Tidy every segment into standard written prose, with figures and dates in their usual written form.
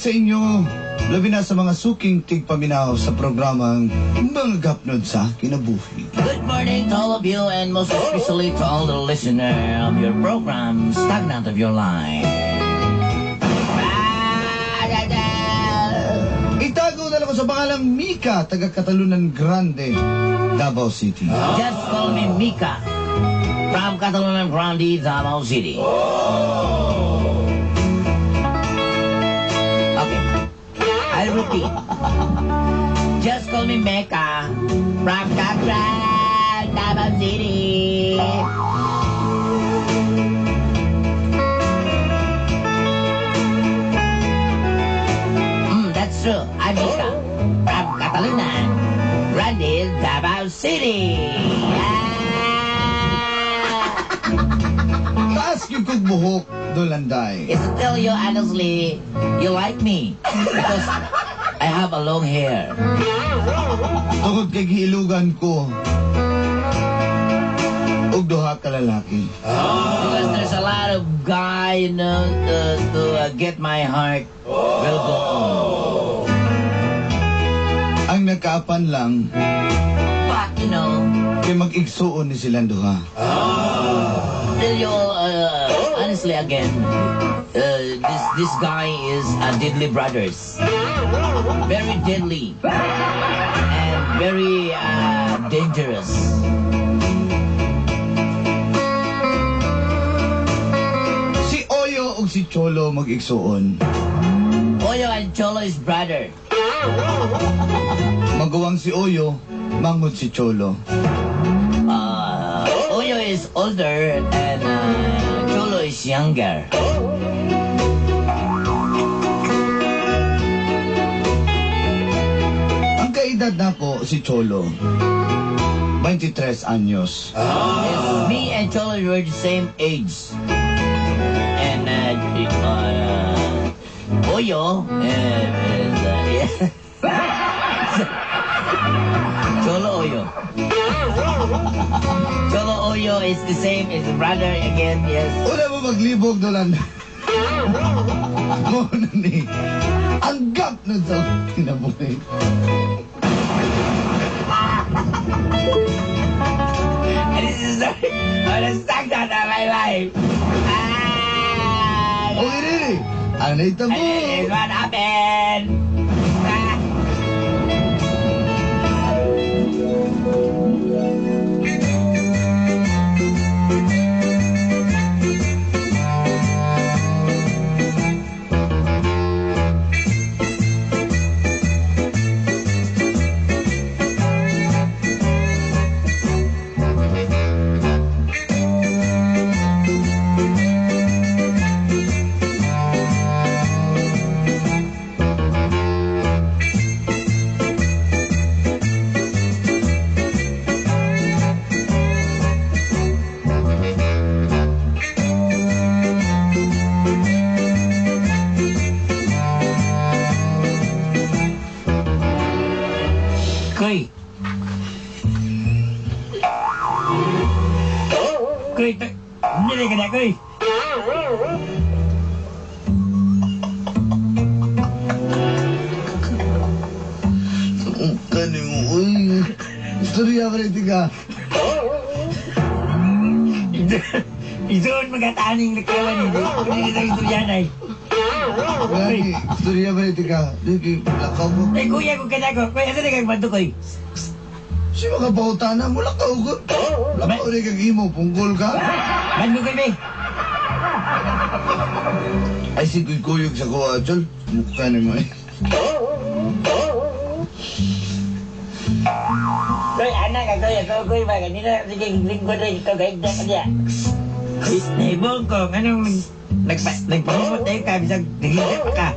buntag sa inyo. Labi na sa mga suking tigpaminaw sa programang Mga Gapnod sa Kinabuhi. Good morning to all of you and most especially to all the listener of your program, Stagnant of Your Life. Itago na lang ko sa pangalang Mika, taga Catalunan Grande, Davao City. Just call me Mika from Catalunan Grande, Davao City. Okay, I'll repeat. Just call me Mecca from Catalunan, Davao City. That's true. I'm Mika from Catalunan, Grande, Davao City. Ah! Taas yung kog buhok, Dolanday. Is to tell you honestly, you like me because I have a long hair. Tungod kay giilugan ko og duha ka lalaki. Because there's a lot of guy, to get my heart will go on. Ang nagkaapan lang But, kay mag-igsuon ni silang duha. Tell you honestly again, this guy is a deadly brothers. Very deadly. And very dangerous. Si Oyo ug si Cholo mag-igsuon. Oyo and Cholo is brother. Maguwang si Oyo, mangod si Cholo. Oyo is older and Cholo is younger. Ang kaedad nako si Cholo, 23 anyos. Yes, me and Cholo were the same age. And Oyo is yeah. Cholo Oyo. Cholo Oyo is the same as brother again, yes. Una mo maglibog dolan. Mo na ni. Ang gap na sa kinabuhi. And this is the stagnant of my life. Ah! O iriri, ang naitabo. And this is what happened. Ah! Koy. Koy, hindi ka na, Koy. Kani mo, uy. Istorya pa rin ka. Idoon magkataaning lakawan, hindi. Hindi kita istorya na eh. Lagi, istorya pa rin ka. Di, lakaw mo. Eh, kuya, kung kada ko. Kuya, asa na kang banto, Koy? Si mga pautana mo, lakaw ko. Lakaw rin kag imo, punggol ka. Ban mo, Koy, be? Ay, si Kuy Kuyog sa kuha, Chol. Mukha ni mo eh. Koy, anak ka, Koy. Ako, Koy, ba? Kanina, sige, lingkod rin. Ikaw, kahit na kanya. Naibong ko, anong nagpahumot tayo ka, bisag nagigit pa ka.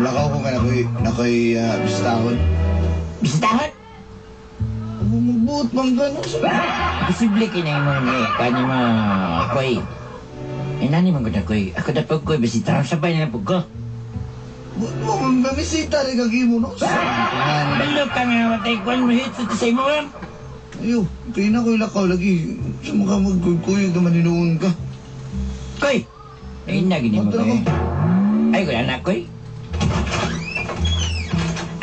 Lakaw ko ka na ko'y, na ko'y bistahon. Bistahon? Magbuot man ka, no? Posible kay mo ni, kanya mo, Koy. Eh, nani man ko na, Koy. Ako na po, Koy, bisita sabay na po ko. Buot mo, mamisita rin kag imo, no? Balo ka nga, matay kwan mo hit sa imo, ma'am. Ayo, kaya na ko'y lakaw lagi. Sa mga magkuyog naman hinuon ka. Koy! Ay, na, gini mo, Kontra Koy. ko. Ay, ko anak koy.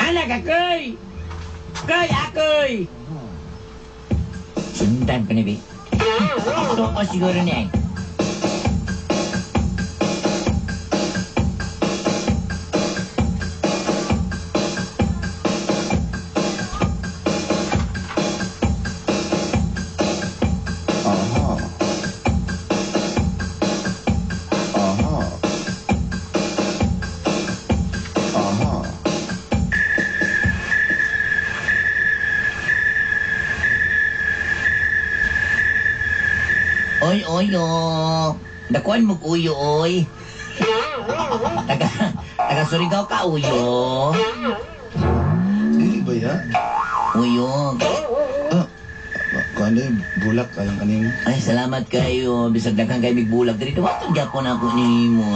Anak akoy! Koy, akoy! Sundan ko ni Bi. Ito ko siguro niya eh. Aha. Aha. Aha. Oy, oy, oh. Dakuan mo uyo, oy. Taga, taga Surigao ka, uyo. Dili ba ya? Uyo. Ah, kuan day bulak kayong kanimo. Ay, salamat kayo. Bisag daghan kay migbulag diri. Duwaton gyapon ako nimo.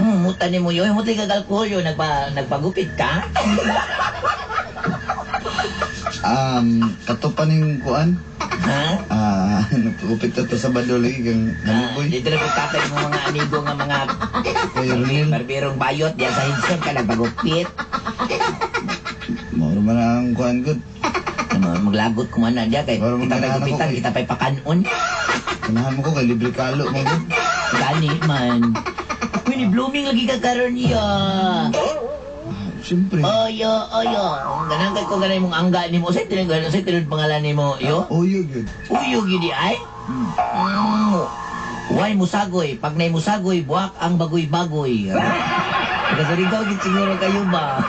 Muta nimo yo, muta kag alkohol yo, nagpagupit ka? Kato pa ning kuan? Ha? Ah, nagpupit to sa Sabado lagi kang Ah, Haliboy. dito na po tatay mo mga amigo nga mga Kuya Ronel. barberong bayot diyan sa Hinson ka nagpagupit. Mauro man ang kuan gud. Ano, maglagot ko man na diya kay Pero kita pa'y magdanahan ako gupitan, kay- kita pa'y pakanon. Kanahan mo ko kay libre kalo mo gud. Gani man. Uy, ni blooming lagi ka karon niya. Ah, siyempre. Oyo, oyo. Ganang kay ko ganay mong angga nimo. Usay tinud ganay, usay tinud pangalan nimo, yo. Uyo gyud. Uyo gyud di ay. Why musagoy? Pag nay musagoy, buwak ang bagoy-bagoy. Taga Surigao gid siguro kayo ba?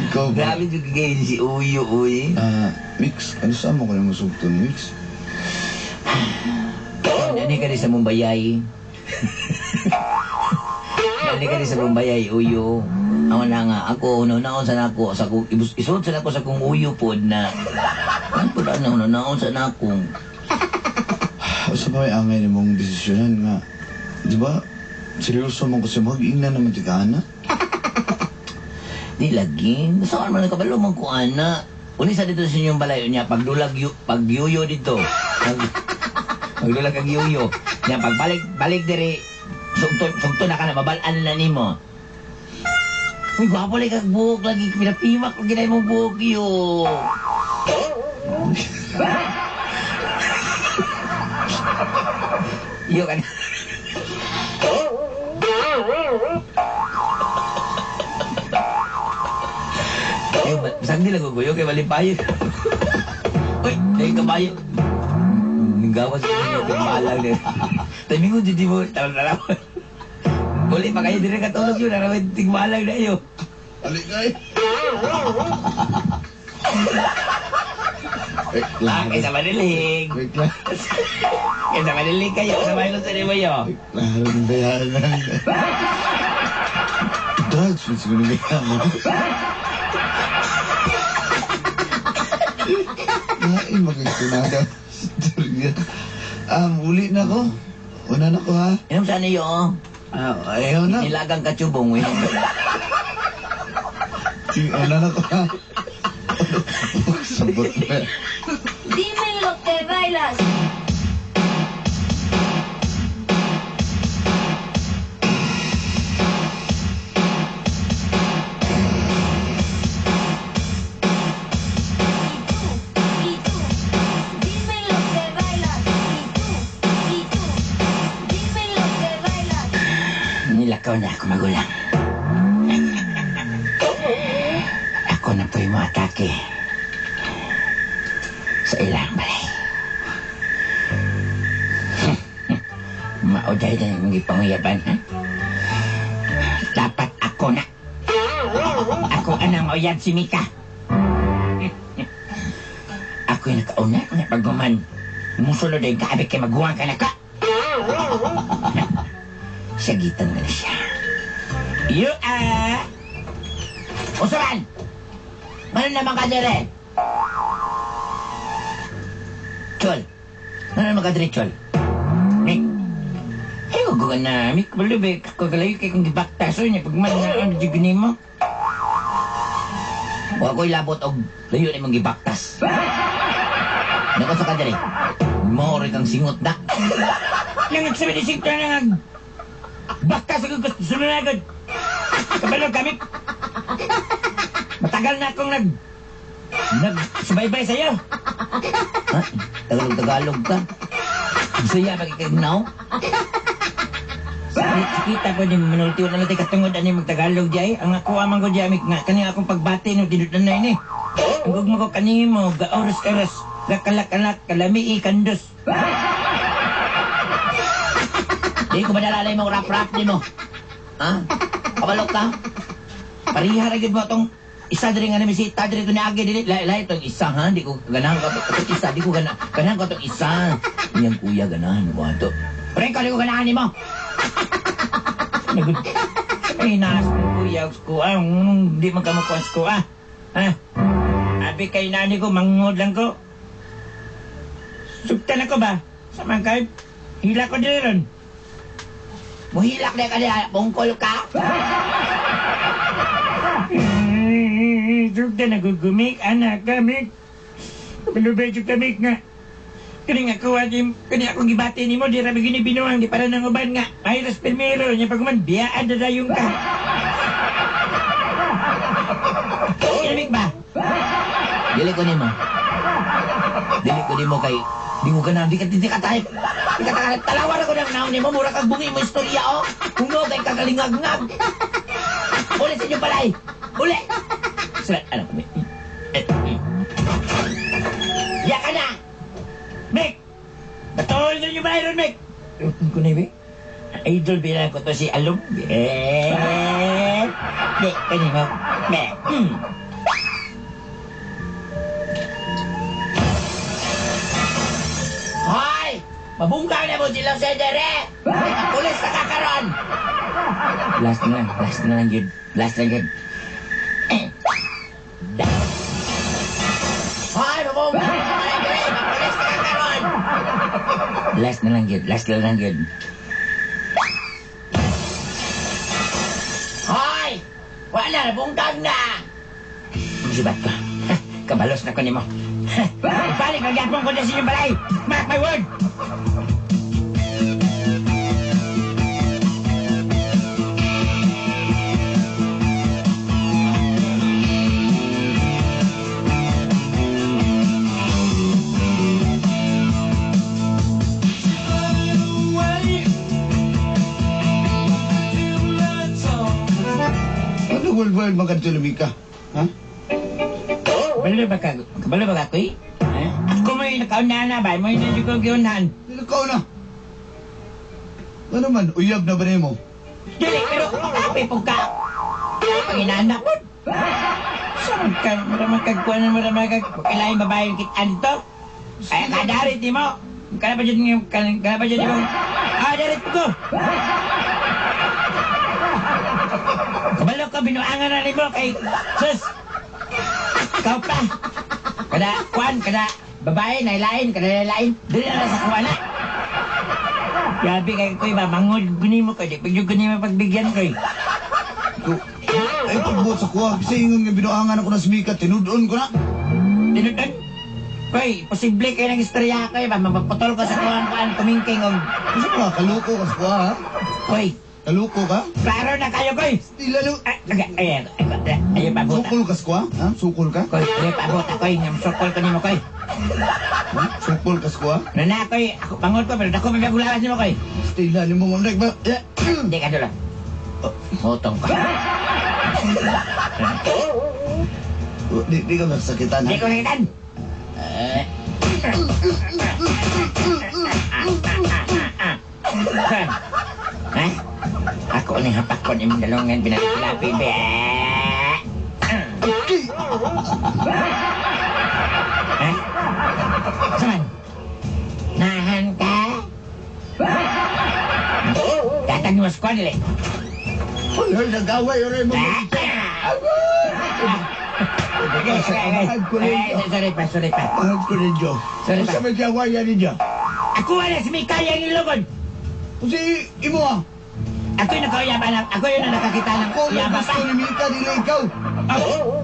Ikaw ba? Grabe jud kay si Uyo uy. Ah, mix. Ano sa mo ko nimo sugton, mix? Nani ka rin sa Mumbayay. Nani ka rin sa Mumbayay, Uyo. Ako na nga, ako, naon sa nako, sa kung, isulod sa nako sa kong uyo pod na, ano po na, naon sa nako. Usa pa may angay nimong desisyonan nga. Di ba? Seryoso man ko sa mag-ingna naman ti ka, ana. Di lagi, saan man nakabalo man ko, ana. Uli sa dito sa inyong balay niya, pagdulag yu, pagyuyo dito. Pagdulag kag yuyo. Niya, pagbalik, balik diri, sugto, sugto na ka na, mabalaan na nimo. Uy, gwapo lagi kag buhok lagi, pinapimak lagi na imong buhok yo. Yo kan. Yo, bisag di lang ko kay malipayon. Uy, dahil kabayo. Gawas ko niyo, balang din. Timing ko, di mo, tala-tala. Uli pa kayo, di rin katulog yun, narawin, tigmalang na iyo. Alikay. Wait Ah, lang. kaysa manilig. Wait lang. Kaysa manilig kayo, sa may sa nimo yo. Wait lang. Bayaran. Drugs, man siguro bayaran mo. Ay, magigtunada. Storya. Uli na ko. Una na ko ha. Inom sa niyo, oh. Ah, ayaw na. Nilagang katsubong, eh. Sige, una na ko ha. Sabot na. Dime lo que bailas. Y tú, dime lo que bailas. Y tú, dime lo que bailas. Nilakaw na ako magulang. Ako na po'y moatake sa ilang balay. Mauday na yung gipanguyaban, ha? Dapat ako na. Ako anang uyab si Mika. Ako'y nakauna na pagguman. Musulod ay gabi kay maguwang ka na ka. Sagitan ka na siya. You are... Usuran! Ano naman ka dire? Chol. Ano naman ka dire, Chol? Mik. Eh, huwag ka na. Mik, balubik. Kagalayo kay kong gibakta. So, niya, pagman na ang jig mo. Wa ko'y labot og layo na imong gibaktas. Nako sa kadiri. Mao kang singot na. Nangag 75 na nangag. Baktas ako gusto sunod. Kabalo kami. Matagal na akong nagsubaybay sa'yo. Ha? Tagalog-Tagalog ka. Bisaya magkikagnaw. Kita po din manulti wala natin katungod ani magtagalog di ay. Ang ako amang ko di amik nga kani akong pagbati no tinudan na ini. Ang gugma ko kanimo gaoros-oros gakalak-kalak kalami kandos. Di ko madala imong rap-rap nimo. Ha? Kabalo ka? Pariha ra gyud mo tong isa diri nga namisita diri to niagi dili lahi lahi tong isa ha, di ko ganahan ko tong isa, di ko ganahan ko tong isa. Iyang kuya ganahan ko ato. Pre ko di ko ganahan nimo. Nagud. Ay nas kuya ko ah, di man kamo kuan ko ah. Ha? Abi kay nani ko mangod lang ko. Sugtan ako ba? Sa man kay hila ko diri ron. Muhilak na ka diha, bungkol ka. Sugtan nagugumik anak kamik. Kabalo jud kamik nga. Kani nga kuha di kani akong gibati nimo di ra gini binuang di para nang uban nga. Ay ras primero nya pag man biyaan na dayon ka. Kinamik ba? Dili ko nimo. Dili ko nimo kay di ko ganahan, di ka type. Di ka type. Talawar ako ng naon nimo, mura kag bungi mo istorya oh. Kung kay kagalingag-ngag. Uli sa inyo balay. Uli. Sira, ano kami? Ya ka na. Mek! Batol na niyo ba ron, Mek? Ko na idol bilang ko to si Along. Eh, di, kani mo. Mek. Hoy! Mabungkaw na mo sila sa dere! Pulis na kakaron! Last na lang, last na lang yun. Last na yun. Hoy! Mabungkaw na mo sila dere! Pulis na kakaron! Last na lang yun, last na lang yun. Hoy! Wala na, bungkag na! Musibat ko. Kabalos na ko nimo. Balik ang yapon ko na sa inyong balay. Mark my word! Ano world magkadto ni Mika? Ha? Kabalo ba ka? Kabalo ba ka, kuy? Ha? Ako mo'y nakauna na ba? Mo'y hindi ko giunahan. Ikaw na. Ano man, uyab na ba nimo? Dili, pero kape po ka. Panginanak mo. Saan ka? Maramang kagkuhan, maramang kagkilain babae yung kitaan dito. Ay, kadarit di mo. Kana pa dyan, kana pa dyan mo. Ah, darit po ko. Kabalo ko, binuangan na nimo kay sus. Ikaw pa. Kada kuan, kada babae, nailain, kada nailain. Dili na lang sa kuwan na. Grabe kay koy ba, mangod guni mo koy, di pag guni mo pagbigyan koy. Ay, pagbuot sa kuha. Kasi ingon nga binuangan ako na si Mika, tinudon ko na. Tinudon? Koy, posible kayo ng istorya koy ba, mapaputol ko sa kuwan-kuwan, kumingking og Kasi ba, kaluko ka sa kuha, ha? Koy, Kaluko ka? klaro na kayo koy. Di lalo. Ay, ay, ay, ay, ay, pabuta. Sukol ka sa kuha? Ha? Sukol ka? Koy, ay, pabuta koy, ngam sukol ko nimo koy. Ha? Sukol ka sa kuha? Nana koy, ako pangod ko pero dako may bagulawas nimo koy. Stila ni mo, mamrek ba? Eh, Hindi ka dulo. Motong ka. Di ka masakitan, ha? Hindi ko nakitan. Ha? Ako ni hapakon imong dalongan pinalapi be. Ha? Saman? Nahan ka? Datang mo sa nila. Hoy, nag-away, oray mo. Sorry pa, sorry pa. Mahal ko ninyo. Sorry pa. Sa may awayan ninyo. Ako wala si Mikaya ang ilogon. Kasi imo ah. Ako yung nakauyaba lang. Ako yung nakakita ng Ako ang uyaba pa. gusto ni Mika, dili ikaw. Oh.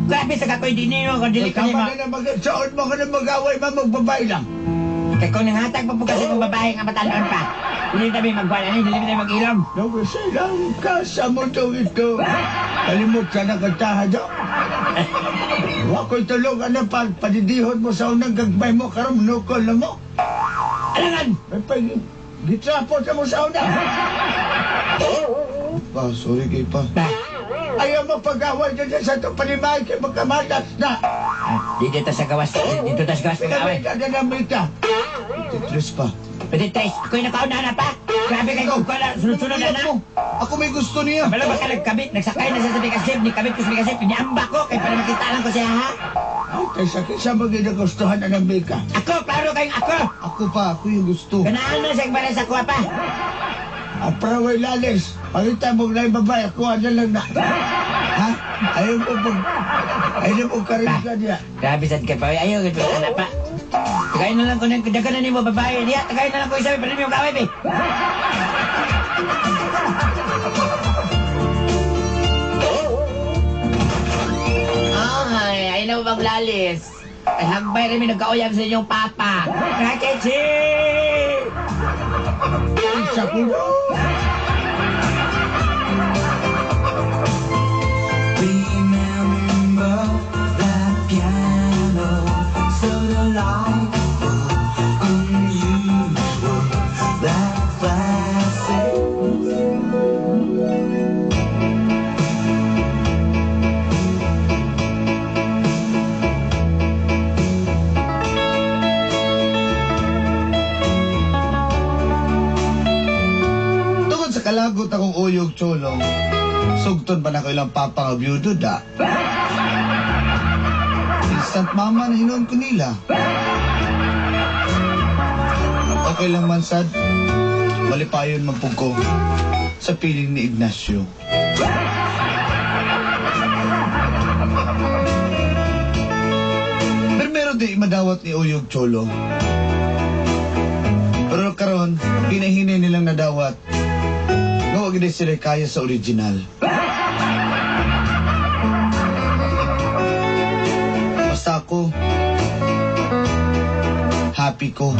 Grabe sa kakoy din ninyo kung dili ko Tama nimo. na na mag-saon mo ka na mag-away ma, magbabay lang. Kay kung nanghatag pa po kasi kung babae nga mataloon pa. Dili tabi magkuhan ani, dili tabi mag-ilom. Nagsilang ka sa mundong ito. Kalimot ka na kataha do. Wa ko'y tulog ano pa, padidihon mo sa unang gagmay mo, karon nukol na mo. Alangan! May pag gitrapot na mo sa una. Pa, sorry kay pa. Ba, Ayaw mo pag-away dyan sa itong panimay kay magkamatas na. Dito ta sa gawas, dito ta sa gawas pag-away. Pinamita na namita. Tetris pa. Pwede tres, ako'y nakauna na pa. Grabe kay kung kuwan, sunod-sunod na na. Ako may gusto niya. Kabalo ba ka nagkabit, nagsakay na siya sa Bikasip, ni kabit ko sa Bikasip, piniamba ko, kay para makita lang ko siya ha. Ay, kaysa kaysa maginagustuhan na ng Mika. Ako, klaro kayong ako. Ako pa, ako yung gusto. Ganaan na siya para sa kuha pa. Ang praway lalis. Pangita mo na yung babae, ako ano lang na. Ha? Ayaw mo pag... Ayaw mo karin ka niya. Grabe sad kay pa. Ayaw gid ana pa. Tagay na lang ko nang dagan na nimo babae diya. Tagay na lang ko isa pero nimo kaway be. Ay, ay na bang lalis. Ay hagbay rin mi nagkauyab sa inyong papa. Rakechi! Sa kulo. Remember that piano, so delightful, unusual, that classic. Tungod sa kalagot akong uyog cholong, sugton pa na ko ilang papa nga byudo da. Instant mama na hinuon ko nila. Okay lang man sad, malipayon man pug ko sa piling ni Ignacio. Pero meron din madawat ni Uyog Cholo. Pero karon, hinahinay nilang nadawat nga wag gid sila kaya sa original. Basta ako, happy ko.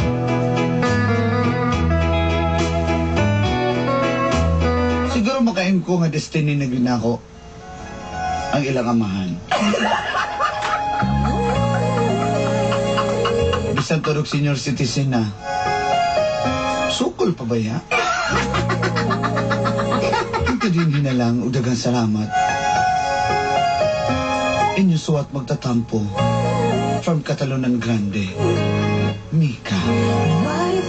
Siguro makain ko nga destiny na ginako ang ilang amahan. Bisan turog senior citizen na, sukol pa ba ya? Ito din hinalang ug daghang salamat. Inyo suwat magtatampo from Catalunan Grande, Mika. What if